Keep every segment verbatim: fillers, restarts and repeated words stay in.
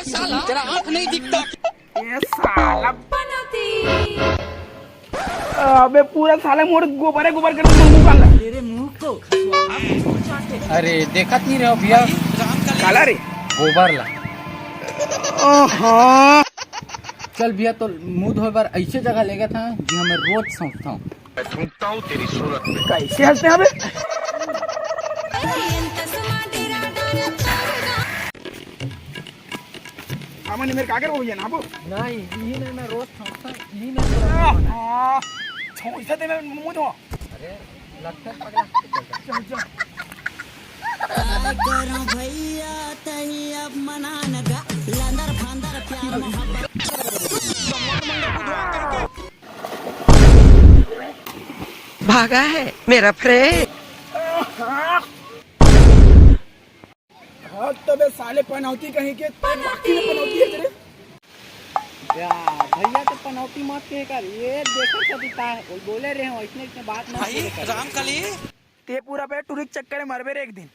साला, तेरा आंख नहीं दिखता? ये साला। अबे पूरा साले मोर गोबरे गोबर कर दूंगा मुंह काला। तेरे मुंह को खसवा। अरे देखत नहीं रहो भैया, काला रे। गोबर ला। ओहो। चल भैया, तो मुंह धोए बर ऐसे जगह लेगत हन जिहां मैं रोज सौंपता हूँ। मैं थूकता हूँ तेरी सूरत में। कैसे हंसते हैं अबे? सामान मेरे कागर हो गया ना वो। नहीं, यही नहीं, मैं रोज खाऊंगा, यही नहीं। हाँ, छोड़ इसे, ते मैं मुंह धो। अरे, लगता है पगला। चल, चल। का करूं भैया, तही अब मना न गा, लंदर फंदर प्यार मोहब्बत। भागा है मेरा फ्रेंड। हाँ, तो बे साले पनौती कहीं के, तेरे बाकी में पनौती है तेरे। या, भैया तो पनौती मत कहे कर, ये देखो सभी ता, वो बोले रहे हो, इतने, इतने बात मत भाई, बोले कर। राम कली। ते पूरा बे टुरी के चक्कर में मरबे रे एक दिन।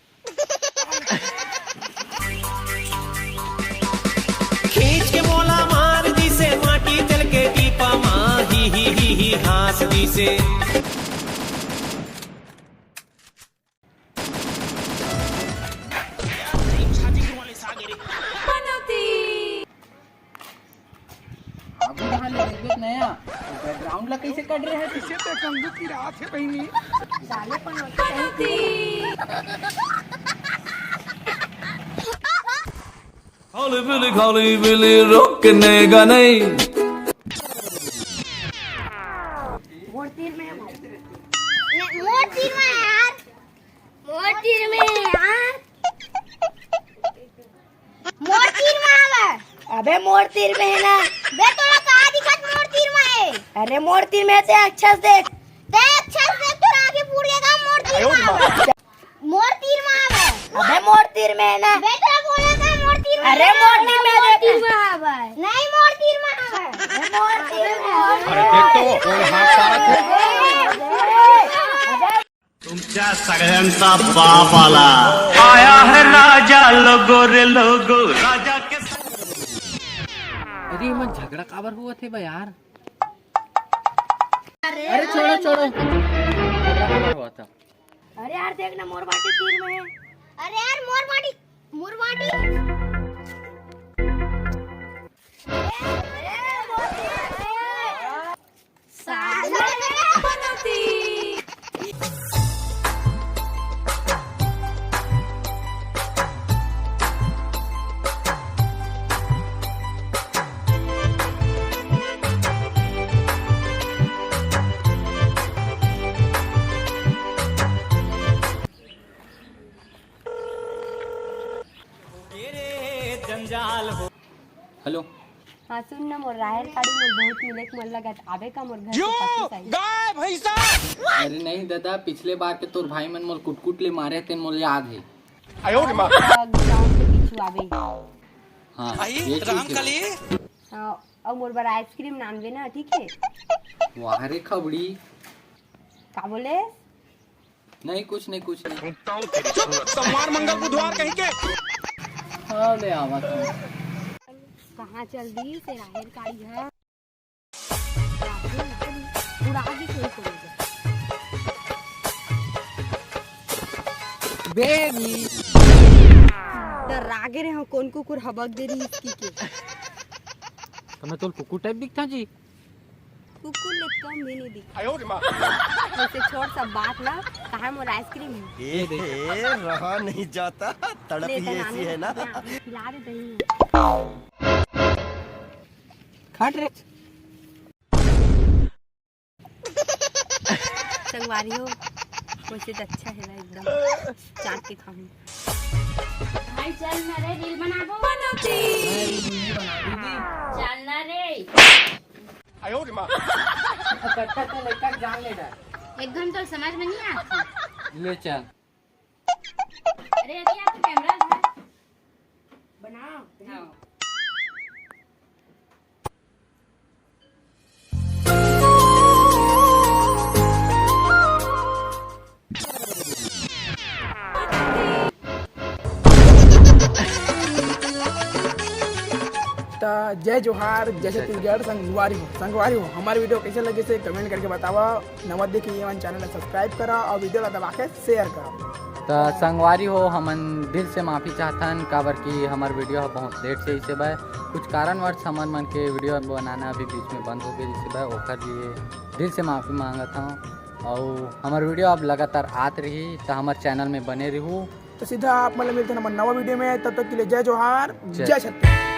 खींच के मोला मार दिसे माटी तेल के टीपा मा, ही ही ही ही हाँस दिसे। पनौती। आगू कहाँ ले देखबे नया? बैकग्राउंड ला कैसे कट रहे हैं? इसे तो कंजूस की रात है बहनी। साले पनौती। खाली बिली, खाली बिली, रुकने का नहीं। मोर तीर में है भाई। नहीं, मोर तीर में है यार। मोर तीर में है यार। मोर तीर में आवे। अबे मोर तीर में है ना। बे तोला का दिखत मोर तीर में है? अरे मोर तीर में ते अच्छा से देख। ते अच्छा से देख, तोरा आगे पूर के का मोर तीर में आवे। मोर तीर में आवे। अबे मोर तीर में है ना। बे तोरा बोला था मोर तीर में। अरे मोर तीर में, मोर देख। तीर में आवे। नहीं मोर तीर में आवे। अरे मोर तीर में आवे। अरे देख तो वो कोण हात सारत है। अबे तुमच्या सगळ्यांचा बाप आला. आया है राजा लोगो रे लोगो, राजा के साथ. अरे, एमा झगड़ा काबर होवत हे बा यार? अरे, अरे, छोड़ो, छोड़ो. झगड़ा काबर होवत हे? अरे यार, देख ना, मोर बाटी तीर में है. अरे यार, मोर बाटी, मोर बाटी. हेलो. हाँ, सुन ना, मोर राहेर काड़ी मोर बहुत मिले के मन लगत, आबे का मोर घर के पाछू side? गाय भैंसा! अरे नहीं दादा, पिछले बार के तोर भाई मन मोर कुटकुट ले मारे तेन मोर याद हे. आयो रे माँ। गाँव के पीछू आबे। हाँ, भाई, ये ठीक हे. रामकली। हाँ, अउ मोर बर ice cream लानबे ना, ठीक हे? वाह रे खबड़ी. का बोले? नहीं, कुछ नहीं, कुछ नहीं. थूकता हूँ तेरी सूरत. सोमवार, मंगल, बुधवार कहीं के. हाँ, ले आवा तू. कहाँ चल दी से राहेर काड़ी है? उड़ा के कोई कोई जा. बेबी. डर आगे रे हो, कौन कुकुर हबक दे रही इसकी के? तो मैं तो कुकुर type दिखता जी. कुकुर ले कम भी नहीं दिख. आयो रे माँ. वैसे छोड़ सब बात ना, कहाँ मोर ice cream है? ए, ए, रहा नहीं जाता, तड़प ले ही तो ऐसी नानी है ना. यहाँ खिला दे दही. खट रे. संगवारी हो, वैसे तो अच्छा है ना एकदम, चाट के खाऊं. भाई चल ना रे, reel बनाबो. चल ना रे. एकदम तो समझ में नहीं आता. ले चल. अरे, अभी आपको camera है. बनाओ. हाँ. जय जोहार, जय जय छत्तीसगढ़। संगवारी हो, संगवारी हो, हमर video कइसे लगिस हे comment करके बतावा। नवा देखे ये मन channel ला subscribe करा और video ला दबा के share करा। त संगवारी हो, हमन दिल से माफ़ी चाहथन, काबर कि हमर video ह बहुत late से अइसे बा। कुछ कारणवश हमन मन के video बनाना अभी बीच में बंद हो गए, जइसे बा, ओकर लिए दिल से माफ़ी मांगत हूँ। और हमर video अब लगातार आत रही, त हमर channel में बने रहू। तो सीधा आप मन ला मिलते हैं हमर नवा video में, तब तक के लिए जय जोहार, जय जय छत्तीसगढ़।